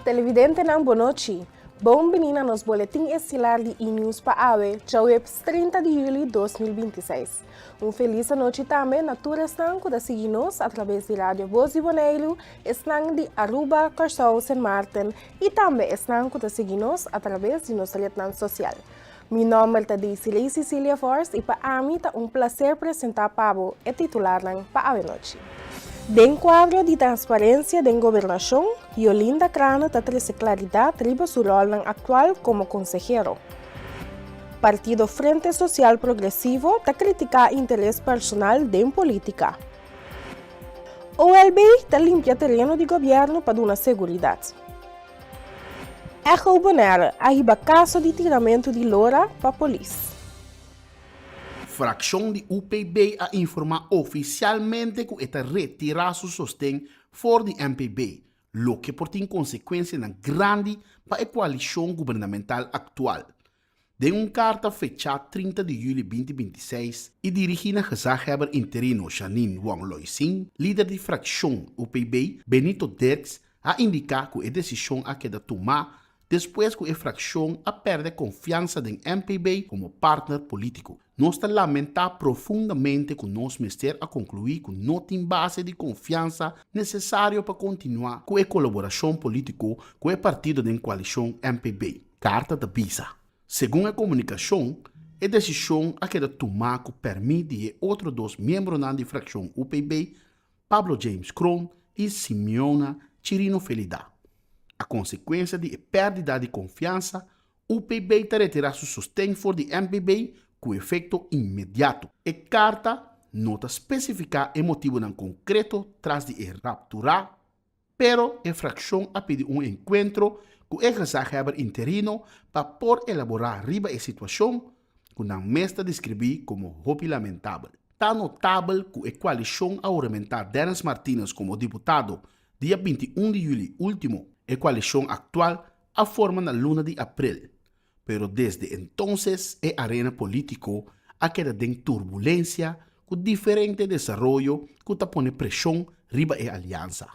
Televidentenan bon nochi. Bon bini na nos boletin estilar di E-News pa awe, djaweps 30 di juli 2026. Un felis anochi tambe na tur esnan ku ta sigui nos a traves di Radio Voz di Boneiru, esnan di Aruba, Kòrsou, Sint Maarten i tambe esnan ku ta sigui nos a traves di nos retnan sosial. Mi nòmber ta Desiree Cecilia Vorst i pa ami ta un plaser presentá pa bo e titularnan pa awenochi. Den kuadro di transparensia den gobernashon, Jolinda Craane ta trese klaridat riba su ròlnan aktual komo konsehero. Partido Frente Sosial Progresivo ta kritiká interes personal den polítika. OLB ta limpia tereno di gobièrnu pa duna seguridat. Echo Bonaire a hiba kaso di tiramentu di lora pa polis. Frakshon di UPB a informá ofisialmente ku e ta retirá su sosten for di MPB, loke por tin konsekuensianan grandi pa e koalishon gubernamental aktual. Den un karta fechá 30 di yüli 2026 i dirigí na gezaghebber interino Janine Wong Loi Sing, lider di frakshon UPB, Benito Dirks, a indiká ku e desishon a keda tumá despues ku e frakshon a pèrdè konfiansa den MPB komo partner polítiko. Nos ta lamentá profundamente ku nos mester a konkluí ku no tin base di konfiansa nesesario pa kontinuá ku e kolaborashon polítiko ku e partido den koalishon MPB. Karta ta bisa. Segun e komunikashon, e desishon a keda tumá ku pèrmit di e otro dos miembronan di frakshon UPB, Pablo James Kroon i Simeona Chirino Felida. A konsekuensia di e pèrdida di konfiansa, UPB ta retirá su sosten for di MPB ku efekto inmediato. E karta no ta spesifiká e motibunan konkreto tras di e rapturá. Pero e frakshon a pidi un enkuentro ku e gezaghebber interino pa por elaborá riba e situashon ku nan mes ta deskribí komo hopi lamentabel. Ta notabel ku e koalishon a huramentá Dennis Martinus komo diputado dia 21 di yüli último. E koalishon aktual a forma na luna di aprel, pero desde entonces e arena polítiko a keda den turbulensia ku diferente desaroyo ku ta pone preshon riba e aliansa.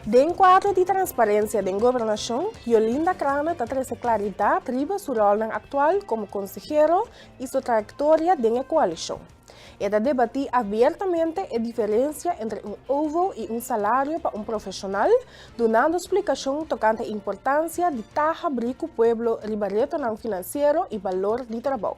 Den kuadro di transparensia den gobernashon, Jolinda Craane ta trese klaridat riba su ròlnan aktual komo konsehero i su trayektoria den e koalishon. E ta debatí abiertamente e diferensia entre un ovo i un salario pa un profeshonal, dunando splikashon tokante e importansia di ta habrí ku pueblo riba retonan finansiero i balor di trabou.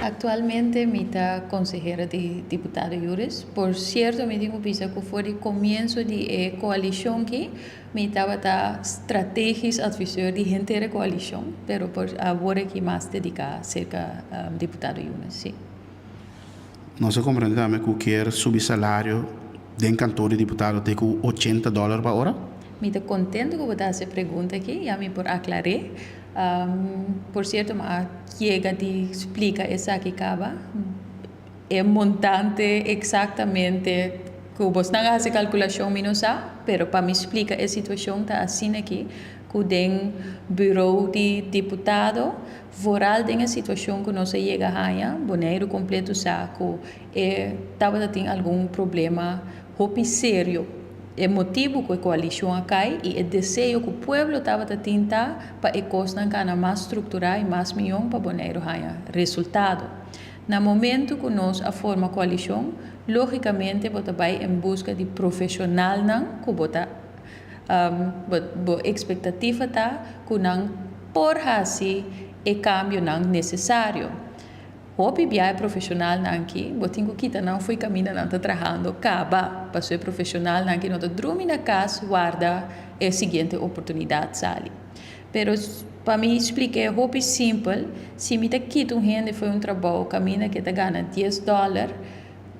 Aktualmente mi ta konsehera di diputado Juris. Por sierto mi tin ku bisa ku for di komienso di e koalishon ki mi tabata strategisch adviseur di henter e koalishon, pero por awor aki mas dediká serka diputado Yunes, si. Nos a komprende tambe ku kier subi salario den kantor di diputado te ku 80 dòler pa ora. Mi ta kontento ku bo ta hasi e pregunta aki, ya mi por aklar'é. Por sierto mi a yega di splika esaki kaba. E montante eksaktamente ku bosnan a hasi kalkulashon mi no sa, pero pa mi splika e situashon ta asina aki ku den burou di diputado Vooral den e situacion cu nos a yega haña, Boneiru completo sa cu e tabata tin algun problema hopi serio. E motibu cu e coalicion a cay y e deseo cu pueblo tabata tin ta pa e cosnan cana mas structura y mas miyon pa Boneiru haña resultado. Na momento cu nos a forma coalicion, logicamente bo ta bay en busca di profesionalnan cu bo ta Bo expectativa ta cu nan por haci e cambionan necesario. Hopi bia e profesionalnan aki, bo tin cu kita nan fo'i caminda nan ta trahando caba, paso e profesionalnan aki no ta drumi na cas warda e siguiente oportunidad sali. Pero pa mi splica e hopi simpel, si mi ta kita un hende fo'i un trabou caminda cu e ta gana dies dollar,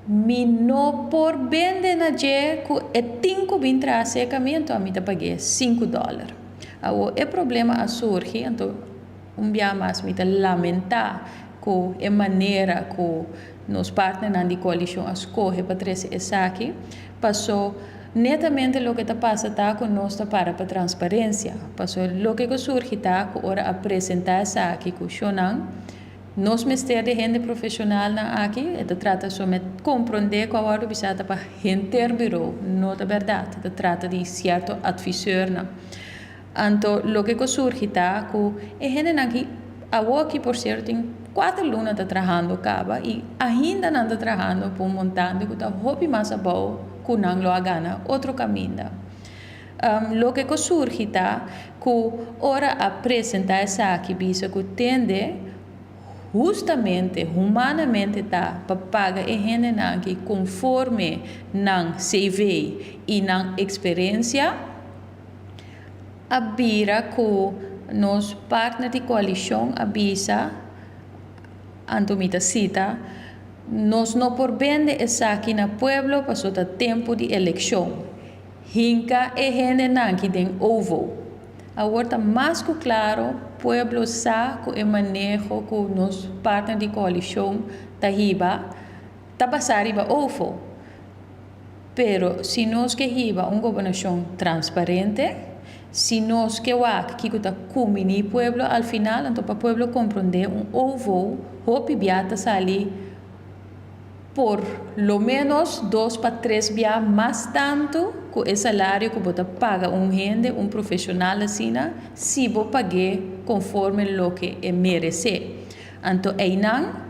Mi no por bende na dje ku e tin ku bin traha sekami, anto ami ta pag'é sinku dòler. Awor e problema a surgi, anto un bia mas mi ta lamentá ku e manera ku nos partnernan di koalishon a skohe pa trese esaki, paso netamente loke ta pasa ta ku nos ta para pa transparensia, paso loke ku surgi ta ku ora a presentá esaki ku shonnan, Nos mester di hende profesionalnan aki, e ta trata so met comprende cu a wordo bisa ta pa henter bureau, no ta berdad, e ta trata di cierto adviseurnan. Anto loke ku surgi ta ku e hendenan aki awoki por sierto tin kuater luna ta trahando kaba i ainda nan ta trahando pa un montante ku ta hopi mas abou ku nan lo a gana otro kaminda. Loke ku surgi ta ku ora a presenta esaki bisa ku tende hustamente, humanamente ta pa paga e hendenan aki konforme nan CV i nan eksperensia. A bira ku nos partner di koalishon a bisa, anto mi ta sita, Nos no por bende esaki na pueblo paso ta tempu di elekshon. Hinka e hendenan ki den ovo. Awor ta mas ku klaro, pueblo sa ku e maneho ku nos partner di koalishon ta hiba ta basá riba ovo. Pero si nos ke hiba un gobernashon transparente, si nos ke wak kiko ta kumbiní pueblo al final, anto pa pueblo komprondé un ovo hopi bia ta sali por lo ménos dos pa tres bia mas tantu ku e salario ku bo ta paga un hende, un profeshonal asina, si bo pag'é konforme loke e meresé. Anto einan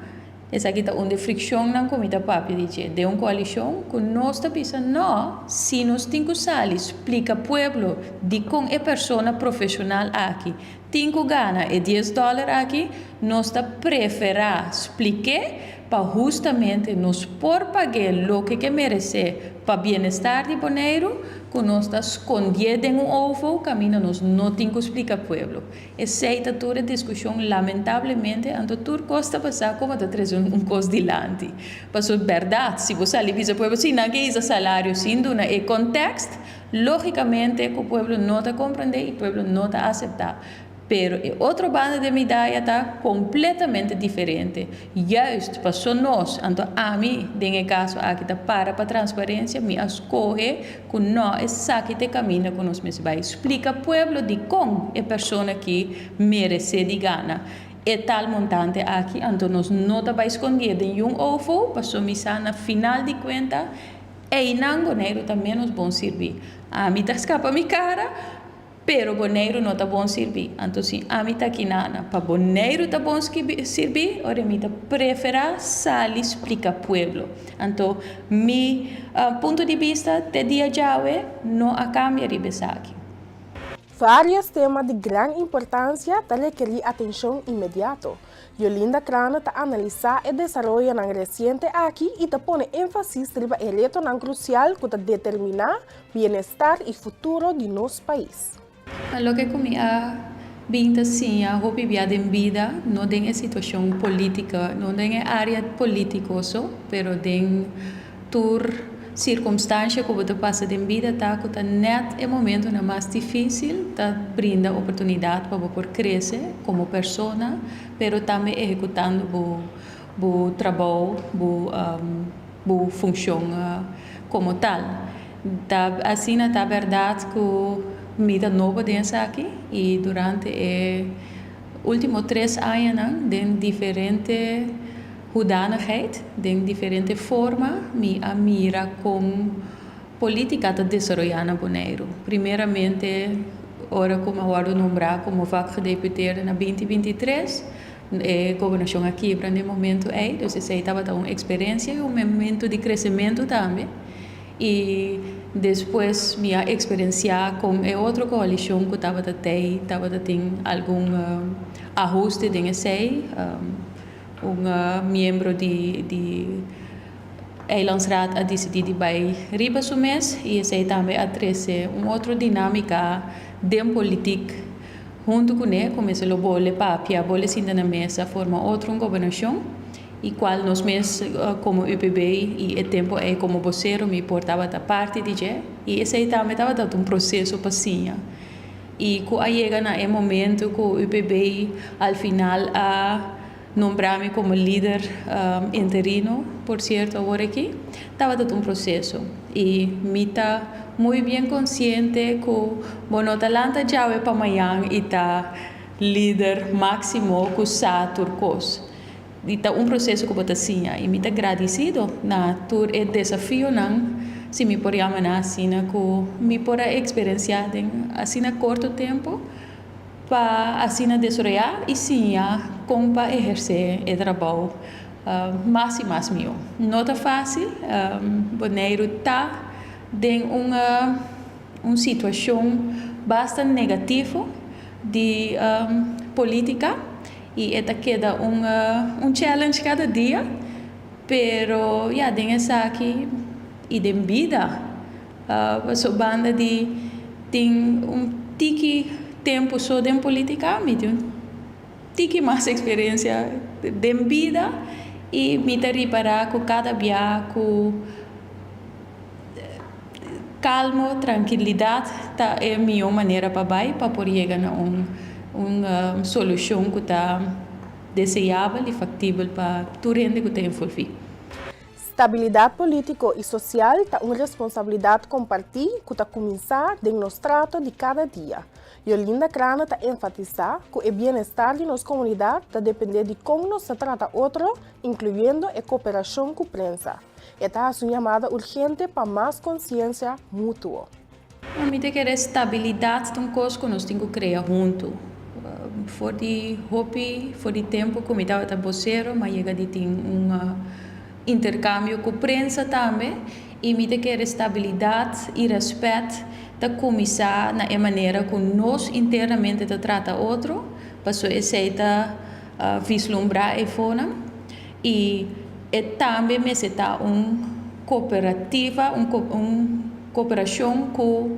Esaki ta un di frikshonnan ku mi ta papia di dje den un koalishon ku nos ta bisa no si nos tin ku sali splika pueblo dikon e persona profeshonal aki tin ku gana e dies dòler aki nos ta preferá splik'é pa hustamente nos por pag'é loke ke meresé pa bienestar di Boneiru ku nos ta skondié den un ovo kaminda nos no tin ku splika pueblo. Esei ta tur e diskushon lamentablemente, anto tur kos ta pasá komo ta trese un kos dilanti. Pasobra bèrdat, si bo sali bisa pueblo si nan ke hisa salario sin duna e kontekst, lógikamente ku pueblo no ta komprendé i pueblo no ta aseptá. Pero e otro banda di e medaya ta kompletamente diferente. Juist paso nos, anto ami den e kaso aki ta para pa transparensia, mi a skohe ku no esaki ta e kaminda ku nos mester bai. Splika pueblo dikon e persona aki meresé di gana e tal montante aki, anto nos no ta bai skondié den yun ofo, paso mi sa na final di kuenta einan Boneiru ta ménos bon sirbí. Ami ta skapa mi kara. Pero Boneiru no ta bon sirbí. Anto si ami ta kinana pa Boneiru ta bon sirbí, ora mi ta preferá sali splika pueblo. Anto mi punto di bista te dia djawe no a kambia riba esaki. Varios tema di gran importansia ta rekerí atenshon inmediato. Yolinda Crane ta analisá e desaroyonan resiente aki i ta pone énfasis riba e retonan krusial ku ta determiná bienestar i futuro di nos pais. Loke ku mi a bin ta siña hopi bia den bida, no den e situashon polítika, no den e área polítiko so, pero den tur sirkumstansha ku bo ta pasa den bida ta ku ta nèt e momentunan mas difísil ta brinda oportunidat pa bo por krese komo persona, pero tambe ehekutando bo bo trabou, bo bo funshon komo tal. Ta asina ta bèrdat ku mi ta nobo den esaki i durante e último tres añanan den diferente Hoedanigheid, den diferente forma mi a mira kon polítika ta desaroyá na Boneiru. Primeramente ora ku mi a wòrdu nombrá komo vakgedeputeerde na binti 23, e gobernashon a kibra na e momentu ei, dus esei tabata un eksperensia i un momentu di kresementu tambe. I despues mi a eksperensiá kon e otro koalishon ku tabata tei tabata tin algun ahuste den esei. Un miembro di di Eilandsraad a disidí di bai riba su mes i esei tambe a trese un otro dinámika den politik huntu kuné ku mester lo bole papia, bole sinta na mesa, forma otro un gobernashon i kual nos mes komo UPB i e tempu ei komo bosero mi por tabata parti di dje i esei tambe tabata un proseso pa siña. I ku a yega na e momento ku UPB al final a nombra mi komo lider interino, por sierto awor aki, tabata un proseso. I mi ta muy bien konsiente ku bo no ta lanta djawe pa mañan i ta lider máksimo ku sa tur kos. I ta un proseso ku bo ta siña. I mi ta gradisido na tur e desafionan. si mi por yama nan asina, ku mi por a eksperensiá den asina korto tempu pa asina desaroyá i siña kon pa ehersé e trabou mas i mas mihó. No ta fásil, Boneiru ta den un un situashon basta negativo di polítika i e ta keda un un challenge kada dia, pero ya den esaki i den bida paso banda di tin un tiki tempu so den polítika mi tin un tiki mas eksperensia den bida i mi ta ripará ku kada bia ku Kalmo, trankilidat ta e mihó manera pa bai pa por yega na un un solushon ku ta deseabel i faktibel pa tur hende ku ta envolví. Stabilidat polítiko i sosial ta un responsabilidat kompartí ku ta kuminsá den nos trato di kada dia. Yolinda Craane ta enfatisá ku e bienestar di nos komunidat ta dependé di kon nos ta trata otro, inkluyendo e koperashon ku prensa. E ta hasi un yamada urgente pa mas konsiensia mutuo. Mi ta kere stabilidat ta un kos ku nos tin ku krea huntu. For di hopi, for di tempu ku mi tabata bosero, mi a yega di tin un interkambio ku prensa tambe i mi ta kere stabilidat i rèspèt ta kuminsá na e manera ku nos internamente ta trata otro, pasobra esei ta vislumbrá e fonan. I e tambe mester ta un kooperativa, un un koperashon ku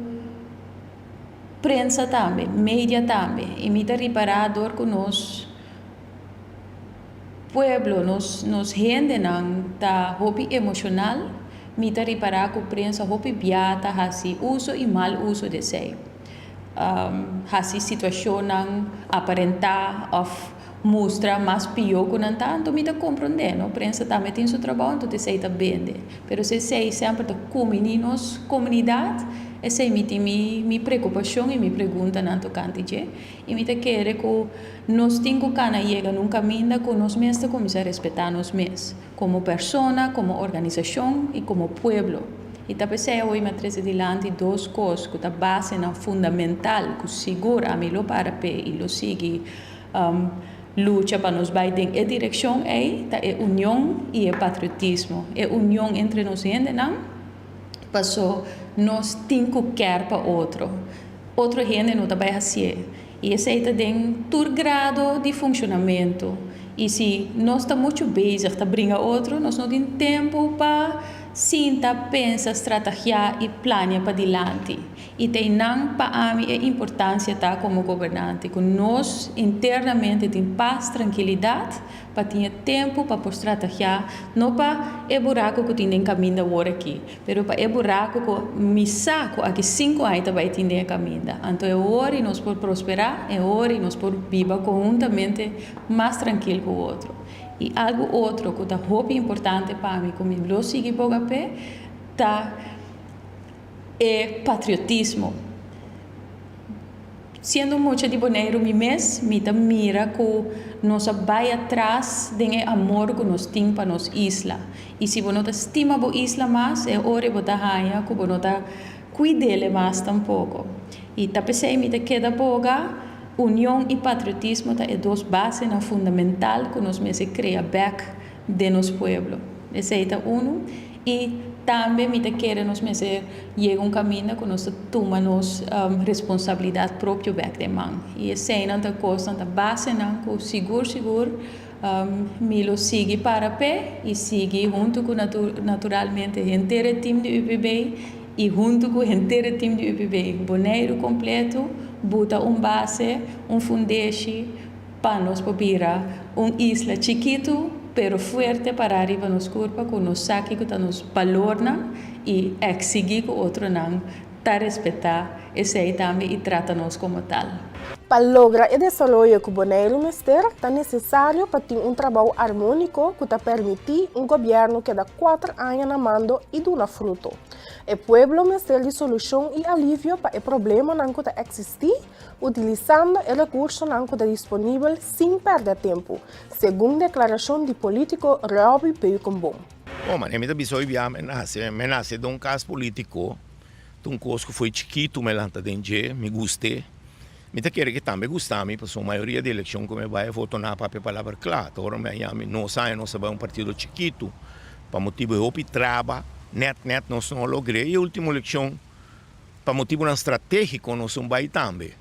prensa tambe, media tambe. I mi ta ripará dor ku nos pueblo, nos nos hendenan ta hopi emoshonal, mi ta ripará ku prensa hopi bia ta hasi uso i mal uso di esei. Hasi situashonnan aparentá òf mustra mas pió ku nan ta, anto mi ta komprondé, no? Prensa tambe tin su trabou, anto esei ta bende. Pero si esei semper ta kuminí nos komunidat, esei mi tin mi mi preokupashon i mi preguntanan tokante dje. I mi ta kere ku nos tin ku kana yega na un kaminda ku nos mes ta kuminsá respetá nos mes, komo persona, komo organisashon i komo pueblo. I ta p'esei awe mi a trese dilanti dos kos ku ta basenan fundamental ku sigur ami lo para p'e i lo sigui Lucha pa nos bai den e direkshon ei ta e union i e patriotismo, e union entre nos hendenan, paso nos tin ku kèr pa otro. Otro hende no ta bai hasié. I esei ta den tur grado di funshonamentu. I si nos ta muchu bezig ta bringa otro, nos no tin tempu pa sinta, pensa, stratagiá i plania padilanti. I ta einan pa ami e importancia ta como gobernante, cu nos internamente tin paz, trankilidad, pa tin e tempo pa por stratagia, no pa e buraco cu tin den caminda awor aki, pero pa e buraco cu mi sa cu aki cinco aña ta bay tin den e caminda. Anto e ora nos por prospera, e ora nos por biba conhuntamente mas trankil cu otro. I algo otro cu ta hopi importante pa mi cu mi lo sigui boga p'e ta, E patriotismo. Siendo mucha di Boneiru mi mes, mi ta mira ku nos a bai atras den e amor ku nos tin pa nos isla. I si bo no ta stima bo isla mas, e ora bo ta haña ku bo no ta kuid'el mas tampoko. I ta p'esei mi ta keda boga, union i patriotismo ta e dos basenan fundamental ku nos mester krea bèk den nos pueblo. Esei ta unu. I tambe mi ta kere nos mester yega un kaminda ku nos ta tuma nos responsabilidat propio bèk den man. I eseinan ta kosnan, ta basenan ku sigur sigur mi lo sigui para p'e i sigui huntu ku naturalmente henter e tim di UPB i huntu ku henter e tim di UPB Boneiru kompleto buta un base, un fundeshi Pa nos por bira un isla chikitu pero fuerte pará riba nos kurpa ku nos sa kiko ta nos balornan i eksigí ku otronan ta respetá esei tambe i trata nos komo tal. Pa logra e desaroyo ku Boneiru mester, ta nesesario pa tin un trabou armóniko ku ta permití un gobièrnu keda kuater aña na mando i duna fruto. E pueblo mester di solushon i alivio pa e problemanan ku ta eksistí Utilisando e rekursonan ku ta disponibel sin pèrdè tempu, segun deklarashon di polítiko Robby Beukenboom. Bon, manera mi ta bisa hoy bia, mi nase, mi nase den un kas politiko, ta un kos ku fo'i chikitu mi lanta den dje, mi gust'é. Mi ta kere ke tambe gusta mi, pasobra mayoria di elekshon ku mi bai a voto nan a papia palabra kla. Ta ora mi a yami nos aña nos a bai un partido chikitu, pa motibu e hopi traba, nèt nèt nos no a logr'é. I e ultimo elekshon, pa motibunan stratégiko nos un bai tambe.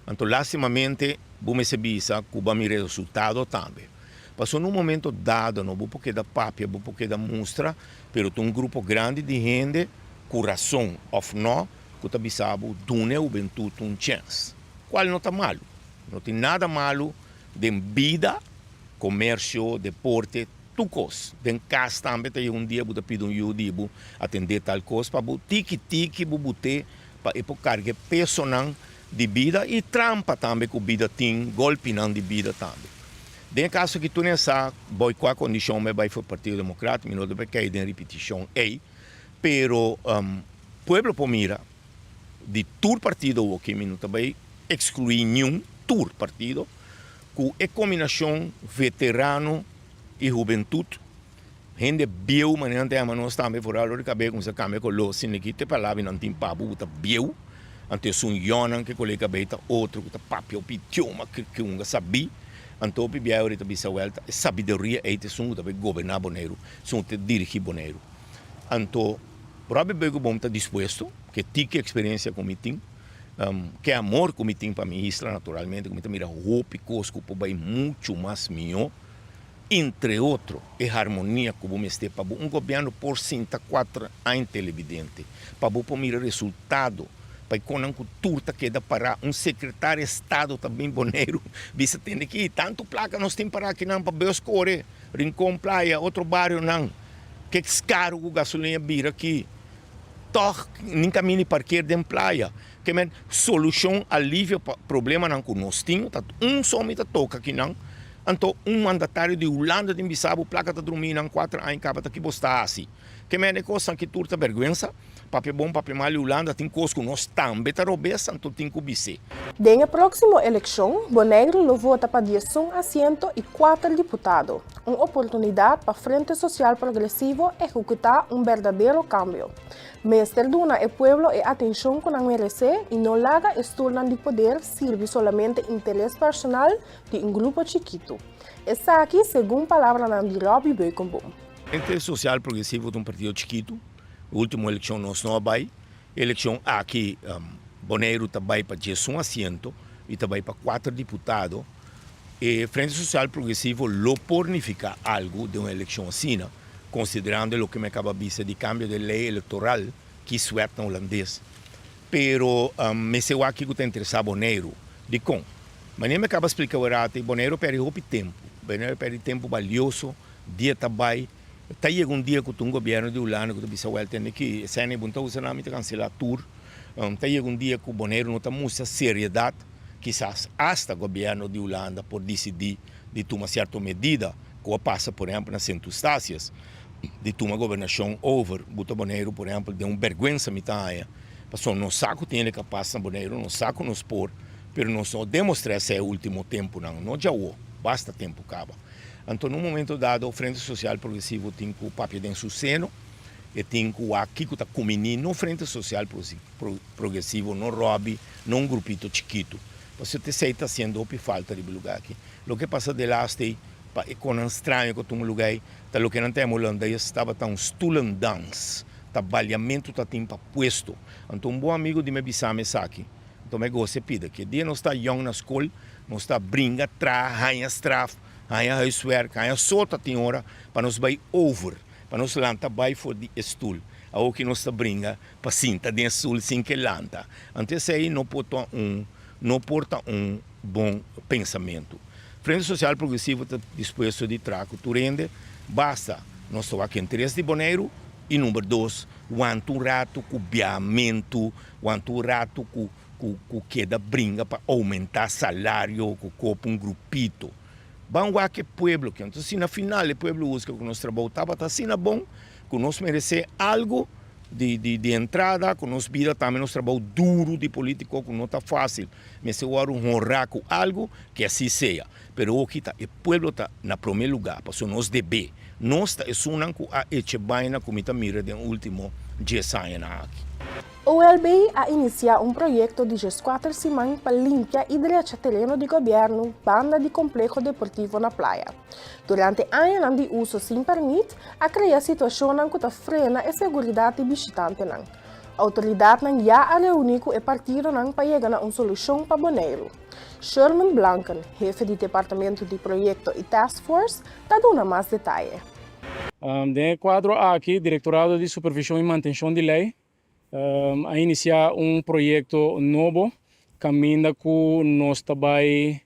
Anto lastimamente bo mester bisa ku bo a mira e resultado tambe. Pasobra na un momento dado no bo por keda papia, bo por keda mustra, pero ta un grupo grandi di hende ku rason òf no ku ta bisa bo duna e hubentut un chèns. Kual no ta malu. No tin nada malu den bida, komersio, deporte, tur kos. Den kas tambe ta yega un dia bo ta pidi un yu di bo atendé tal kos pa bo tiki tiki bo bot'é pa e por karga e pesonan di bida i trampa tambe ku bida tin, golpinan di bida tambe. Den e kaso aki tur sa boi kua kondishon mi a bai for Partido Demokrat, mi no ta bai kai den ripitishon ei, pero pueblo por mira di tur partido awoki, mi no ta bai ekskluí niun, tur partido, ku e kombinashon veterano i hubentut, Hende bieu manera nan ta yama nos tambe foral ora di kabel kumsa kambia koló sin ki te palabra nan tin pa bo ku ta bieu anto esun yònan ke koló di kabel ta otro ku ta papia hopi idioma ku ku un ka sabí anto hopi biaha ora ta bisa wèl ta e sabiduria ei ta esun ku ta bai goberná Boneiru esun ku ta dirigí Boneiru anto Robby Beukenboom ta dispuesto ke tiki eksperensia ku mi tin ke amor ku mi tin pa mi isla naturalmente ku mi ta mira hopi kos ku por bai muchu mas mihó. Entre otro, e harmonia ku bo mester pa bo un gobièrnu por sinta kuater aña televidente, pa bo por mira resultado, pa e konan ku tur ta keda pará. Un sekretario estado ta bin Boneiru bisa tende ki tantu plaka nos tin pará akinan pa bus kore Rincon, Playa, otro barionan. Ke karu ku gasolina bira aki. Tòg nin kaminda di parker den playa. Ke men solushon alivio pa problemanan ku nos tin ta un so mi ta toka akinan. Anto un mandatario di Hulanda tin bisa bo plaka ta drumi nan kuater aña kaba ta ki bo sta hasi. Ke men e kosnan ki tur ta bergwensa. Papia bon papia mal di Hulanda tin kos ku nos tambe ta robes anto tin ku bis'é. Den e próksimo elekshon, Boneiru lo vota pa diesun asiento i kuater diputado, un oportunidat pa Frente Sosial Progresivo ehekutá un berdadero kambio. Mester duna e pueblo e atenshon ku nan meresé i no laga e stulnan di poder sirbi solamente interes personal di un grupo chikitu. Esaki segun palabranan di Robby Beukenboom. Frente Sosial Progresivo ta un partido chikitu. Ultimo elekshon nos no a bai. E elekshon aki Boneiru ta bai pa diesun asiento i ta bai pa kuater diputado. E Frente Sosial Progresivo lo por nifiká algu den un elekshon asina, konsiderando loke mi a kaba bisa di kambio di lei elektoral, kieswet na hulandes. Pero mester wak kiko ta interesá Boneiru. Dikon? Manera mi a kaba splika awerati, Boneiru a pèrdè hopi tempu. Boneiru a pèrdè tempu balioso, dia ta bai. Ta yega un dia ku ta un gobièrnu di Hulanda ku ta bisa wèl tende ki esei bo no ta usa nan, mi ta kanselá tur. Ta yega un dia ku Boneiru no ta mustra seriedat, kisas asta gobièrnu di Hulanda por disidí di tuma sierto medida ku a pasa por ehèmpel na Sint Eustatius, di tuma gobernashon over. Buta Boneiru por ehèmpel den un bèrgwensa mi ta haña, pasobra nos sa ku tin hende kapas na Boneiru, nos sa ku nos por, pero nos no demostrá esei e último tempunan, no djawo, basta tempu kaba. Anto na un momento dado Frente Sosial Progresivo tin ku papia den su seno, e tin ku wak kiko ta kuminí no Frente Sosial Progresivo, no Robby, no un grupito chikitu. Pasobra t'esei ta hasiendo hopi falta riba e lugá aki. Loke pasa delaste ei, pa e konan straño ku a tuma lugá ei, ta loke nan ta yama hulandes tabata un stoelendans, ta baliamentu ta tin pa puesto. Anto un bon amigu di mi a bisa mi esaki. Anto mi a gosa e pida. Ke dia nos ta yòn na skol, nos ta bringa, traha, haña straf, haña huiswerk, haña sota tin ora pa nos bai over, pa nos lanta bai for di e stul. Awor ki nos ta bringa pa sinta den e stul sin ke lanta. Anto esei no por ta un no por ta un bon pensamentu. Frente Sosial Progresivo ta dispuesto di traha ku tur hende, basta nos ta wak interes di Boneiru i number dos, wanta un ratu ku biamentu, wanta un ratu ku ku keda bringa pa oumentá salario ku kopa un grupito. Ban wak e pueblo ke. Entonces si na final e pueblo husga ku nos trabou tabata asina bon ku nos meresé algu di di entrada, ku nos bida tambe nos trabou duru di politiko ku no ta fásil mester wòrdu honrá ku algu, ke así sea. Pero oki ta e pueblo ta na promé lugá pasobra nos debé. Nos ta esunnan ku a echa baina ku mi ta mira den último 10 añanan aki. OLB a inisiá un proyekto di 14 siman pa limpia i drecha tereno di gobièrnu banda di kompleho deportivo na Playa. Durante añanan di uso sin pèrmit, a krea situashon ku ta frena e seguridat di bishitantenan. Outoridatnan ya a reuní ku e partidonan pa yega na un solushon pa Boneiru. Sherman Blanken, hefe di departamento di proyekto i task force, ta duna mas detaye. Den kuadro aki, Direktorado di Supervishon i Mantenshon di Lei a inisiá un proyekto nobo kaminda ku nos ta bai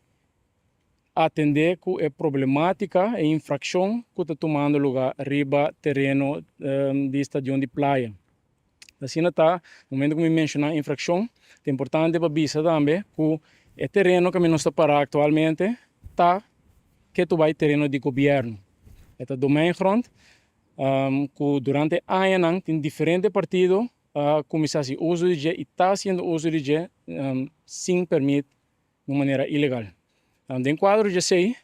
atendé ku e problemátika e infrakshon ku ta tumando lugá riba tereno di stadion di Playa. Asina ta, momento ku mi menshoná infrakshon, ta importante pa bisa tambe ku e tereno ku nos ta pará aktualmente ta ketu bai tereno di gobièrnu. E ta domeingrond ku durante añanan tin diferente partido a kuminsá hasi uso di dje i ta hasiendo uso di dje sin pèrmit di un manera ilegal. Den kuadro di esei,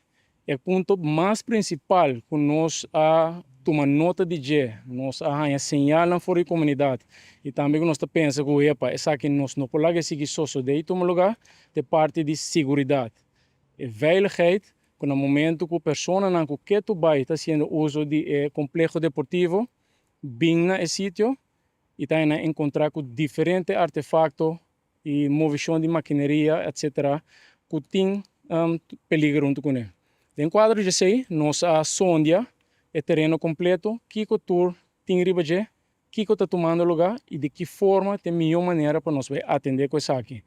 e punto mas prinsipal ku nos a tuma nota di dje, nos a haña señalnan for di komunidat i tambe ku nos ta pensa ku epa esaki nos no por laga sigui sosodé i tuma lugá, ta e parti di seguridat. E veiligheid ku na momento ku personanan ku ketu bai ta hasiendo uso di e kompleho deportivo bin na e sitio i ta haña enkontrá ku diferente artefakto i movishon di makineria etc. Ku tin peliger huntu kuné. Den kuadro di esei nos a sondia e tereno kompleto, kiko tur tin riba dje, kiko ta tumando lugá i di ki forma ta e mihó manera pa nos bai atendé ku esaki.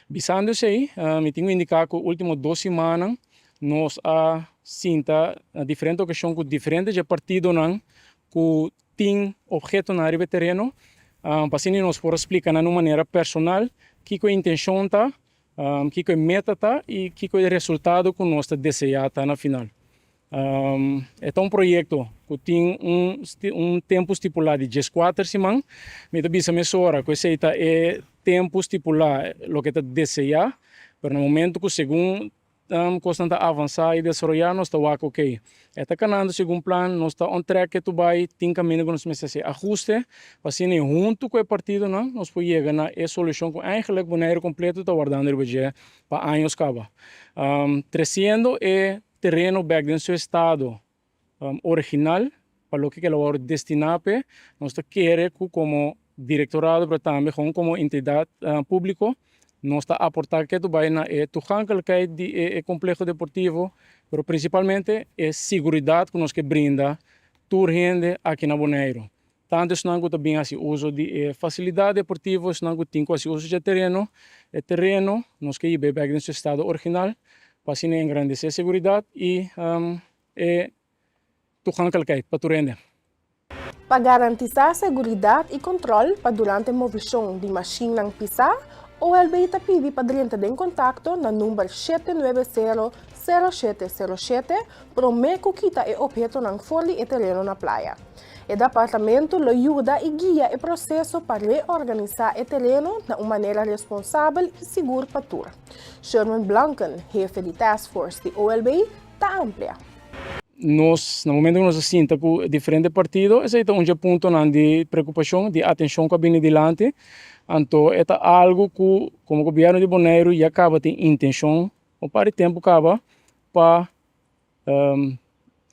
Bisando esei, mi tin ku indiká ku último 2 simannan nos a sinta na diferente okashon ku diferente dje partidonan ku tin ophetonan riba e tereno, pa asina nos por a splika nan di un manera personal kiko e intenshon ta, kiko e meta ta i kiko e resultado ku nos ta deseá ta na final. E ta un proyekto ku tin un tempu stipulá di 14 siman. Mi ta bisa mesora ku esei ta e tempu stipulá loke ta deseá, pero na momento ku segun kosnan ta avansá i desaroyá nos ta wak ok, e ta kanando segun plan, nos ta on track ketu bai, tin kaminda ku nos mester hasi ahuste pa asina huntu ku e partidonan nos por yega na e solushon ku eigenlijk Boneiru kompleto ta wardando riba dje pa años kaba. Tresiendo e tereno bèk den su estado original pa loke ku el a wòrdu destiná p'e, nos ta kere ku komo direktorado pero tambe komo entidat públiko nos ta aportá ketu bai na e toegankelijkheid di e kompleho deportivo, pero prinsipalmente e seguridat ku nos ke brinda tur hende aki na Boneiru. Tantu esnan ku ta bin hasi uso di e fasilidat deportivo, esnan ku tin ku hasi uso di e tereno, e tereno nos ke hib'é bèk den su estado original pa asina engrandesé seguridat i e toegankelijkheid pa tur hende. Pa garantisá seguridat i kontròl pa durante movishon di mashinnan pisá, OLB ta pidi pa drenta den kontakto na number 790 0707 promé ku kita e ophetonan for di e tereno na Playa. E departamento lo yuda i guia e proseso pa reorganisá e tereno na un manera responsabel i sigur pa tur. Sherman Blanken, hefe di Task Force di OLB, ta amplia. Nos, na momento ku nos a sinta ku diferente partido, esei ta un dje puntonan di preokupashon, di atenshon ku a bini dilanti. Anto e ta algu ku komo gobièrnu di Boneiru ya kaba tin intenshon un par di tempu kaba pa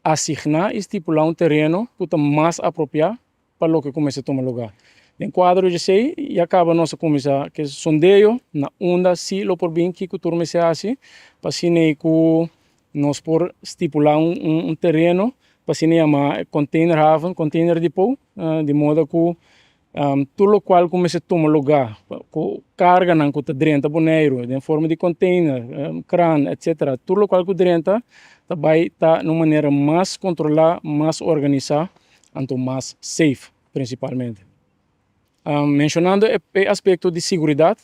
asigná i stipulá un tereno ku ta mas apropiá pa loke ku mester tuma lugá. Den kuadro di esei ya kaba nos a kuminsá ku e sondeo na unda si lo por bin kiko tur mester hasi pa asina ku nos por stipulá un tereno pa asina yama container haven, container depot, di moda ku tur lokual ku mester tuma lugá ku karganan ku ta drenta Boneiru den forma di container, kran, etcetera, tur lokual ku drenta ta bai ta na un manera mas kontrolá, mas organisá, anto mas safe prinsipalmente. Menshonando e aspekto di seguridat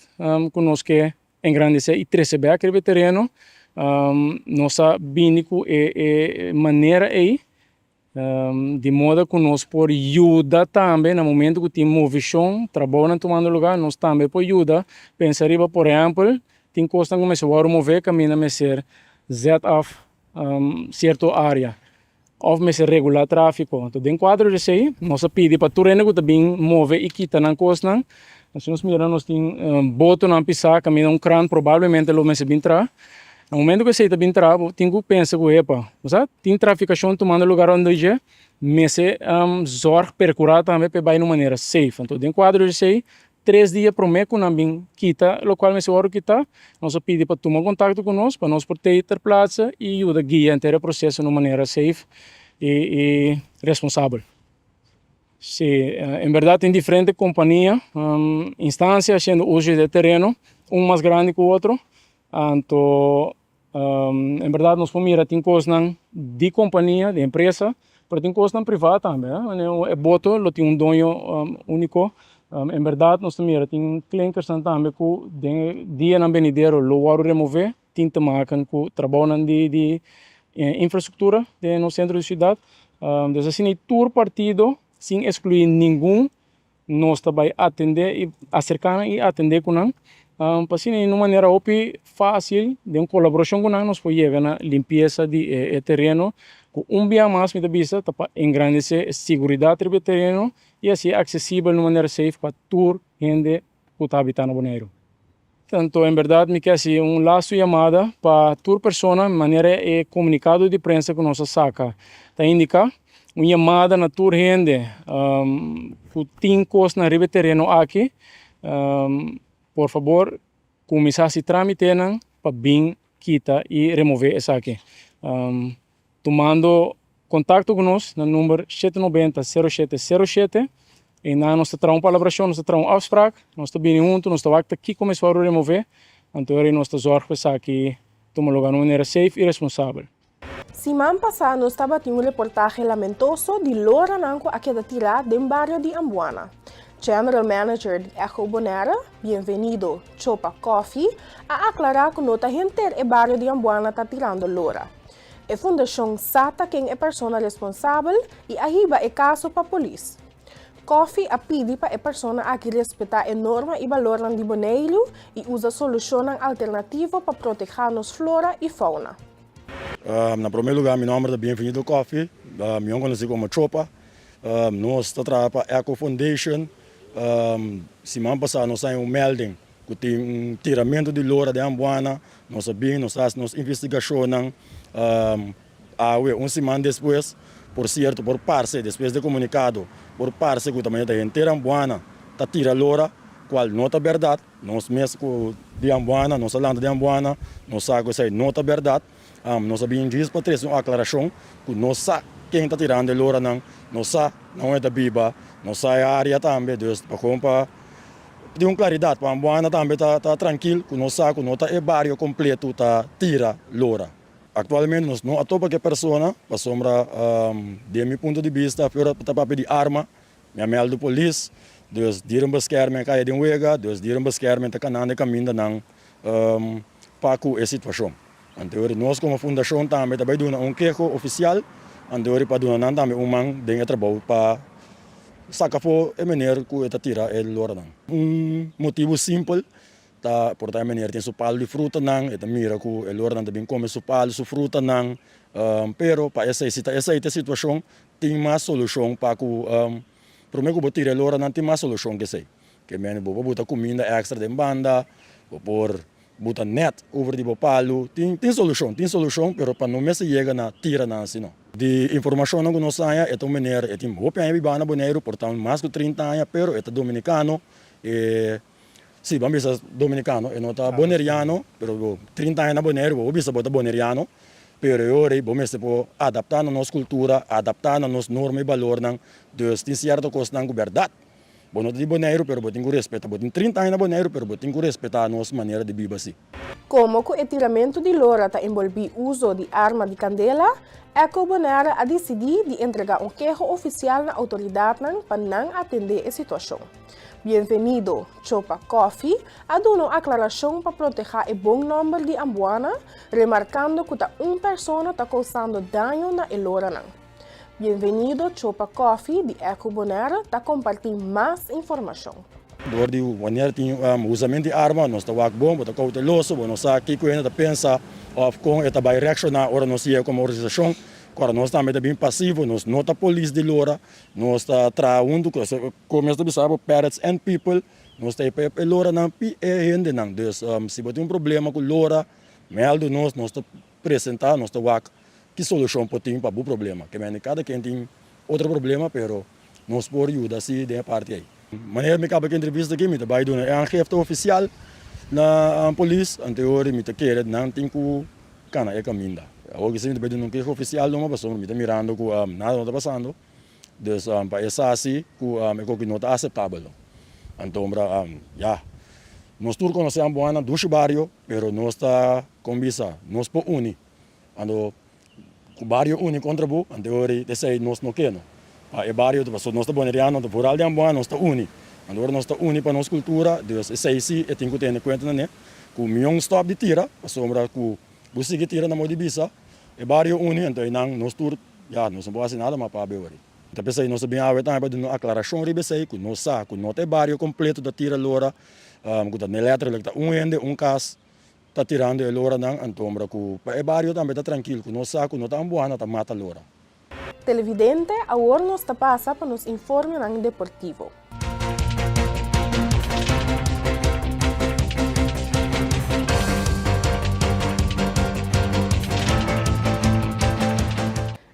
ku nos ke engrandesé i trese bèk riba e tereno, nos a bini ku e manera ei di moda ku nos por yuda tambe na momento ku tin movishon, trabounan tumando lugá, nos tambe por yuda. Pensa riba por ehèmpel, tin kosnan ku mester wòrdu mové kaminda mester zet af sierto área. Òf mester regulá tráfiko. Anto den kuadro di esei nos a pidi pa tur hende ku ta bin move i kita nan kosnan. Si nos mira nos tin botonan pisá kaminda un kran probablemente lo mester bin traha. Na momento ku esei ta bin traha bo tin ku pensa ku epa, bo sa tin trafikashon tumando lugar rònt di dje, mester zòrg perkurá tambe pa e bai na un manera safe. Anto den kuadro di esei Tres dia promé ku nan bin kita lokual mester wòrdu kitá, nos a pidi pa tuma kontakto ku nos pa nos por tei ter plaatse i yuda guia henter e proseso na un manera safe i responsabel. Sí, en bèrdat tin diferente kompania, instansia hasiendo uso di e tereno, un mas grandi ku otro, anto En berdad nos por mira tin cosnan di compania, di empresa, pero tin cosnan priva tambe. E boto lo tin un doño unico. En berdad nos ta mira tin klinkersnan tambe cu den e dianan benidero lo wordo remove, tin te maken cu trabounan di infrastructura den nos centro di ciudad. Dus asina tur partido sin exclui ningun Nos ta bai atendé i aserká nan i atendé ku nan pa asina den un manera hopi fásil den kolaborashon ku nan nos por yega na limpiesa di e tereno ku un bia mas mi ta bisa ta pa engrandesé e siguridat riba e tereno i hasié aksesibel na un manera safe pa tur hende ku ta habitá na Boneiru. Tanto en berdad mi ke hasi un lastu yamada pa tur persona manera e komunikado di prensa ku nos a saka ta indiká, un yamada na tur hende ku tin kosnan riba e tereno aki, por fabor kuminsá hasi trámitenan pa bin kita i remové esaki. Tumando kontakto ku nos na number shete nobenta sero shete sero shete i nan nos ta traha un palabrashon, nos ta traha un afsprak, nos ta bini huntu, nos ta wak ta kiko mes wòrdu remové, anto ora nos ta zòrg pa esaki tuma lugá na un manera safe i responsabel. Siman pasá nos tabatin un reportahe lamentoso di loranan ku a keda tirá den bario di Ambuana. General Manager di Echo Bonaire, Bienvenido Chopa Coffie, a aklará ku no ta henter e bario di Ambuana ta tirando lora. E fundashon sa ta ken e persona responsabel i a hiba e kaso pa polis. Coffie a pidi pa e persona aki respetá e norma i balornan di Boneiru i usa solushonnan alternativo pa protehá nos flora i fauna. Na promé lugá mi nòmber ta Bienvenido Coffie, mihó konosí komo Chopa. Nos ta traha pa Echo Foundation. Siman pasá nos haña un melding ku tin un tiramentu di lora den Ambuana. Nos a bin, nos a hasi nos investigashonnan. Awe, un siman despues, por sierto por parse, despues di e komunikado, por parse ku ta manera ta henter Ambuana ta tira lora, kual no ta bèrdat. Nos mes ku di Ambuana, nos a lanta di Ambuana, nos sa ku esei no ta bèrdat. Nos a bin djis pa trese un aklarashon ku nos sa ken ta tirando e loranan, nos sa na unda e ta biba, nos sa e área tambe, dus pa kon pa tin un klaridat pa Ambuana tambe ta ta trankil ku nos sa ku no ta e bario kompleto ta tira lora. Aktualmente nos no a topa ku e persona pasobra den mi punto di bista afuera ta papia di arma, mi a mèldu polis, dus dierenbeskerming a kaya den wega, dus dierenbeskerming ta kanando e kamindanan pa ku e situashon. Anteori nos komo fundashon tambe ta bai duna un keho ofisial, anteori pa duna nan tambe un man den e trabou pa saka afó e meneer ku e ta tira e loranan. Un motibu simpel ta por ta e meneer tin su palu di frutanan, e ta mira ku e loranan ta bin kome su palu, su frutanan, pero pa esei si ta esei ta e situashon tin mas solushon pa ku prome ku bo tira e loranan tin mas solushon ku esei. Ke mene bo por buta kuminda èkstra den banda, bo por buta nèt over di bo palu. Tin tin solushon, tin solushon, pero pa no mester yega na tira nan asina. Di informashonnan ku nos haña, e ta un meneer, e tin hopi aña bibá na Boneiru, por ta mas ku 30 aña, pero e ta dominikano, e, si, ban bisa dominikano, e no ta boneriano, pero bo 30 aña na Boneiru, bo por bisa bo ta boneriano, pero e ora ei bo mester por adaptá na nos kultura, adaptá na nos norma i balornan, dus tin sierto kosnan ku bèrdat Bo no ta di Boneiru pero bo tin ku respeta. Bo tin 30 aña na Boneiru pero bo tin ku respeta nos manera di biba si. Komo ku e tiramentu di lora ta enbolbí uso di arma di kandela, Echo Bonaire a disidí di entregá un keho ofisial na outoridatnan pa nan atendé e situashon. Bienvenido Chopa Coffie a duna un aklarashon pa protehá e bon nòmber di Ambuana, remarkando ku ta un persona ta kousando daño na e loranan. Bienvenido Chopa Coffee di Echo Bonaire ta kompartí mas informashon. Dor di wanneer tin usament di arma nos ta wak bon, bo ta kouteloso, bo no sa kiko hende ta pensa òf kon e ta bai reakshoná ora nos yega komo organisashon. Kòrda nos tambe ta bin pasivo, nos no ta polis di lora, nos ta traha huntu ku komo nos ta bisa bo parrots and people, nos ta pa e loranan pi e hendenan. Dus si bo tin un problema ku lora, mèldu nos, nos ta presentá, nos ta wak ki solushon por tin pa bo problema. Ke mende kada ken tin otro problema pero nos por yuda si den e parti ei. Manera mi kaba ki entrevista aki mi ta bai duna e aangifte ofisial na polis, anteori mi ta kere nan tin ku kana e kaminda. Awor ki si mi ta bai duna un keho ofisial numa pasobra mi ta mirando ku nada no ta pasando, dus pa e sa si ku e koki no ta aseptabel no. Antombra ya, nos tur konosé Amboana dushi bario pero nos ta kon bisa nos por uni Anto ku bario uni kontra bo, anto e ora esei nos no ke no. Pa e bario ta pasobra nos ta boneriano, anto vooral di Amboa nos ta uni. Anto ora nos ta uni pa nos kultura, dus esei si e tin ku tene kuenta na ne, ku mion stòp di tira, pasobra ku bo sigui tira na modo di bisa, e bario uni, anto einan nos tur, ya, nos no por hasi nada mas pa abe ora. Ta p'esei nos ta bin awe tambe pa duna un aklarashon riba esei, ku nos sa ku no ta e bario kompleto ta tira lora, ku ta letterlijk ta un hende, un kas. Ta tirando e loranan antombra ku pa e bario tambe ta trankil ku nos sa ku no ta Ambuana ta mata lora. Televidente, awor nos ta pasa pa nos informenan deportivo.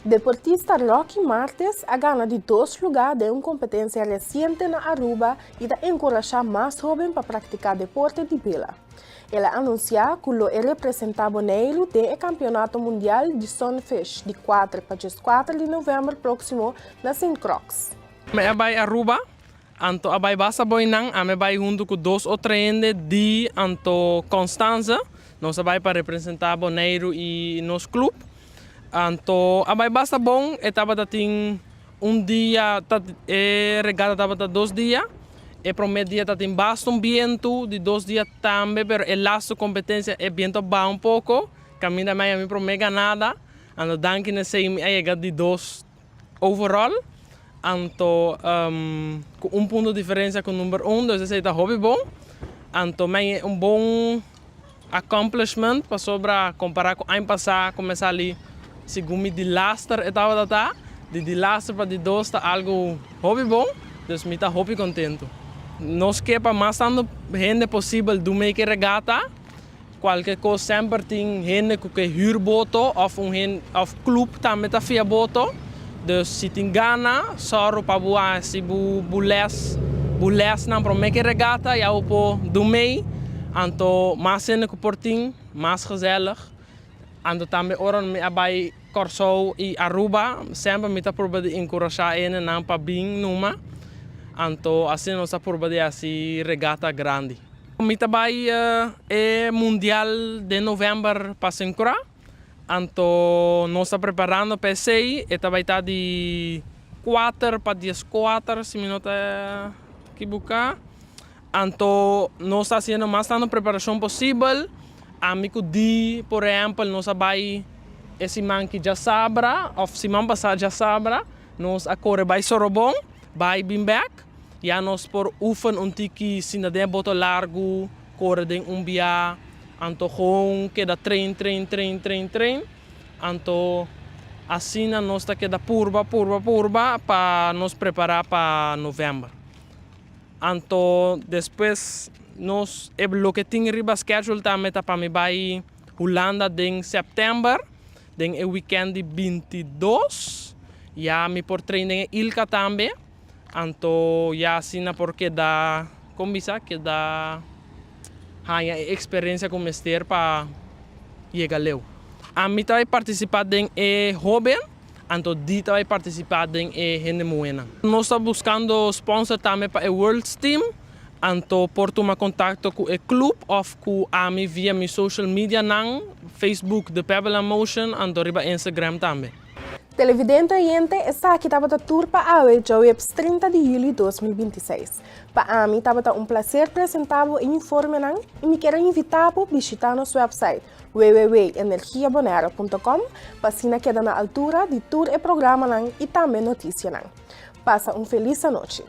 Deportista Rocky Martes a gana di dos lugá den un kompetensia resiente na Aruba i ta enkurashá mas hóben pa praktiká deporte di bela. El a anunsiá ku lo e representá Boneiru den e Kampionato Mundial di Sunfish di kuater pa djeskuater di novèmber próksimo na Sint Croix. Mi a bai Aruba, anto a bai basta boinan, ami a bai huntu ku dos otro hende, Dee anto Constanze. Nos a bai pa representá Boneiru i nos klup. Anto a bai basta bon, e tabata tin un dia, e regata tabata dos dia. E promé dia ta tin basta un bientu, di dos dia tambe, pero e lastu kompetensia e bientu a baha un poko, kaminda mi a haña mi promé ganada, anto danki na esei mi a yega di dos overall, anto ku un punto diferensia ku number un, dus esei ta hopi bon, anto mi a haña un bon accomplishment pasobra kompará ku aña pasá ku mi a sali segun mi di laster e tabata ta, di di laster pa di dos ta algu hopi bon, dus mi ta hopi kontentu. Nos ke pa mas tantu hende posibel dun mei ke regata, kualke kos semper tin hende ku ke hür boto òf un hende òf klup tambe ta fia boto, dus si tin gana sòru pa bo hasi bo bo lès bo lèsnan promé ke regata ya bo por dun mei, anto mas hende ku por tin mas gezellig. Anto tambe ora mi a bai Kòrsou i Aruba, semper mi ta purba di enkurashá e hendenan pa bin numa. Anto asina nos ta purba di hasi regata grandi. Mi ta bai e mundial den novèmber pa Senkura. Anto nos ta preparando pa esei. E ta bai ta di kuater pa dieskuater si mi no ta kibuká. Anto nos ta hasiendo mas tantu preparashon posibel. Ami ku Dee, por ehèmpel, nos a bai e siman ki djasabra òf siman pasá djasabra, nos a kore bai Sorobon, bai bin bèk. Ya nos por oefen un tiki sinta den e boto largu, kore den un bia, anto gewoon keda train, train, train, train, train. Anto asina nos ta keda purba, purba, purba pa nos prepará pa novèmber. Anto despues nos e loke tin riba schedule tambe ta pa mi bai Hulanda den september den e weekend di 22 ya mi por train den e Ilka tambe anto ya asina por keda kon bisa keda haña e experiencia ku mester pa yega leu. Ami ta bai participa den e hoben. Anto di ta bai partisipá den e hende muhénan. Nos ta buskando sponsor tambe pa e Worlds Team, anto por tuma kontakto ku e klup òf ku ami via mi social medianan, Facebook The Pebble and Motion anto riba Instagram tambe. Televidente oyente, esaki tabata tur pa awe djaweps 30 di juli 2026. Pa ami tabata un placer presenta bo e informenan y mi kier a invita bo bishita nos website www.energiabonaire.com pa asina keda na altura di tur e programanan y tambe noticianan. Pasa un feliz anochi.